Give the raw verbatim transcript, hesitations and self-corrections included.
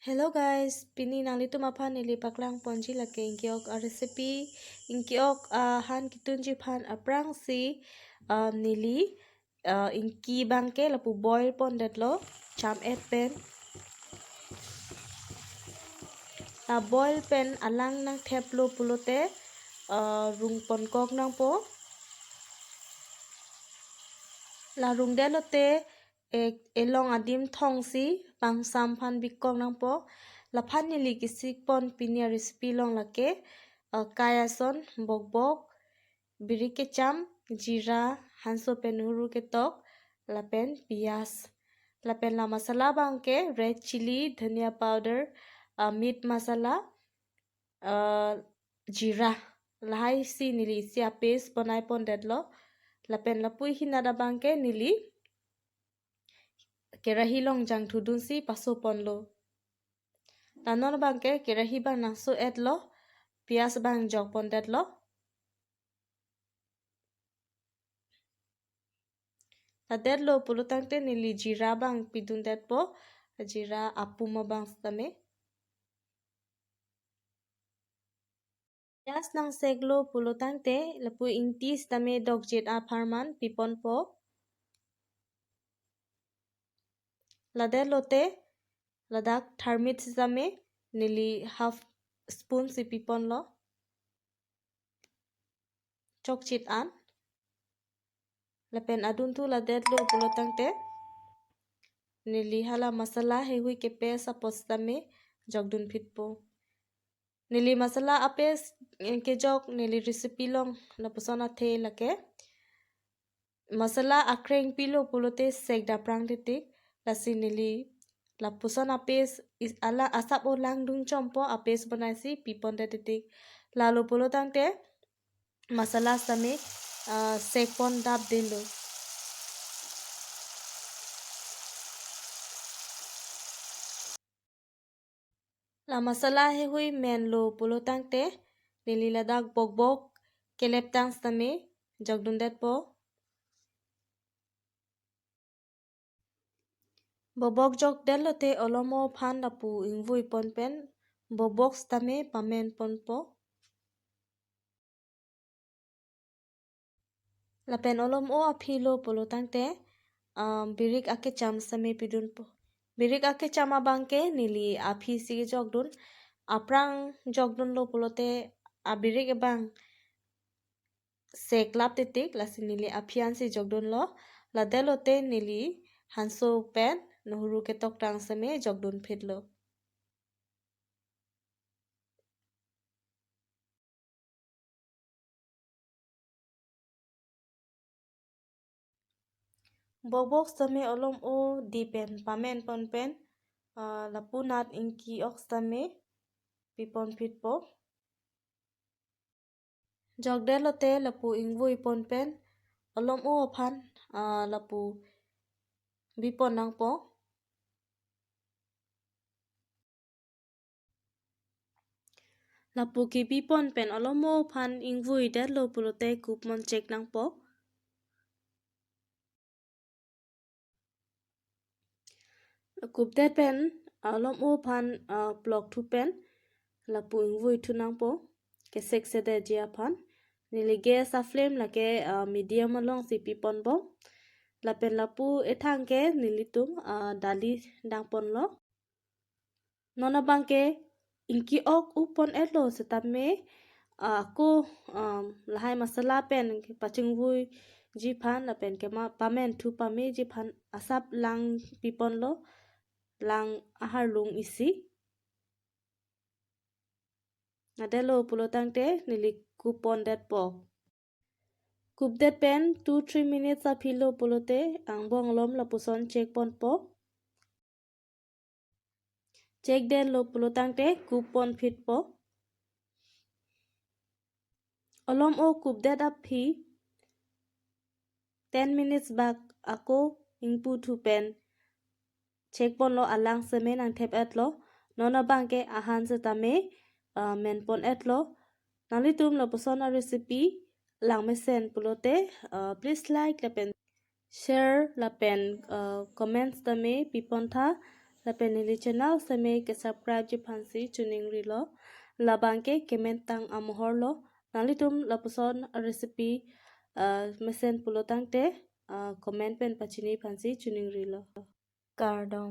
Hello guys, pini nanglitum aphan neli paklang ponji lake ingki-ok a recipe, ingki-ok ahan ketunji aphan aphrangsi, uh, neli, uh, ingki abangke lapu boil pondetlo, cham-et pen. La boil pen alang nangtheplo pulote, uh, rung ponkok nangpo. La rungdetlote, e-, elong adim thongsi pangsam aphan bikok nangpo. Laphan neli kesik pon pini a recipe along lake, uh, kai ason, bokbok, birik kecham, jira, hanso pen nuhuru ketok, lapen piyaj. Lapen la masala abangke red chilli, dhania powder, uh, meat masala, uh, jira. Lahai si neli isi a paste bonai pondetlo. Lapen lapu ihinat abangke neli kerahi along jangthu dunsi paso ponlo. La non abangke kerahi abang nangso-etlo, piyaj abang jok pondetlo. La detlo pulotangte neli jira abang pidundetpo, jira apum abang sitame. Piyaj nangseklo pulotangte lapu ingti sitame dokjet apharman piponpo. La detlote ladak tharmit sitame neli half spoon si piponlo. Chokchit an. Lapen adunthu la detlo pulotangte neli hala masala heihui ke paste apot sitame jokdunphitpo. Neli masala a paste, eh, kejok neli recipe along lapuson athe lake. Masala akreng pilo pulote sek daprang titik, lasi neli lapuson a paste is ala asap o langdung chompo a paste bonaisi pipondet titik. Lalo pulotangte masala sitame, ah, sek pondap dunlo. La masala heihui menlo pulotangte neli ladak bokbok keleptang sitame jokdundetpo. Bokbok jokdetlote olomo aphan lapu ingvui pon pen bokbok sitame pamen ponpo. Lapen olom-o aphilo pulotangte, um, birik akecham sitame pidunpo. Birik akecham abangke neli aphi si kejokdun. Aphrang jokdunlo pulote abirik abang seklap titik, lasi neli aphi ansi jokdunlo. La detlote neli hanso pen nuhuru ketoktang sitame jokdunphitlo. Bokbok sitame olom-o di pen pamen pon pen, ah, lapu nat ingki-ok sitame piponphitpo. Jokdetlote lapu ingvui pon pen olom-o aphan, ah, lapu bipon nangpo. Lapu kebipon pen olom-o aphan ingvuidetlo pulote kupmon chek nangpo. Kupdet pen olom-o aphan, ah, plokthu pen lapu ingvuithu nangpo, keseksedetji aphan. Neli gas a flame lake, ah, medium alongsi piponbom. Lapen lapu ethang ke nelitum, ah, dali dangponlo. Non abangke ingki-ok upon-etlo sitame, ah, ako, um, lahai masala pen pachingvuiji aphan lapen kema pamenthu pameji aphan asap lang piponlo, lang aharlung isi. La detlo pulotangte neli kupondetpo. Kupdet pen two three minutes aphilo pulote angbong alom lapuson chek ponpo. Chekdetlo pulotangte kuponphitpo. Olom-o kupdet aphi ten minutes bak ako ingputhu pen chek ponlo, alang sitame nangthep-etlo. Non abangke ahan sitame, ah, men pon-etlo. Nanglitum lapuson a recipe langmesen pulote, ah, please like lapen share lapen, ah, comments tame pipontha. Lapen neli channel seme ke subscribe ji aphansi choningrilo. Labang ke kemen tang amohor lo. Nanglitum lapuson recipe, ah, mesen pulo tangte, ah, comment pen pachini aphansi choningrilo. Kardom.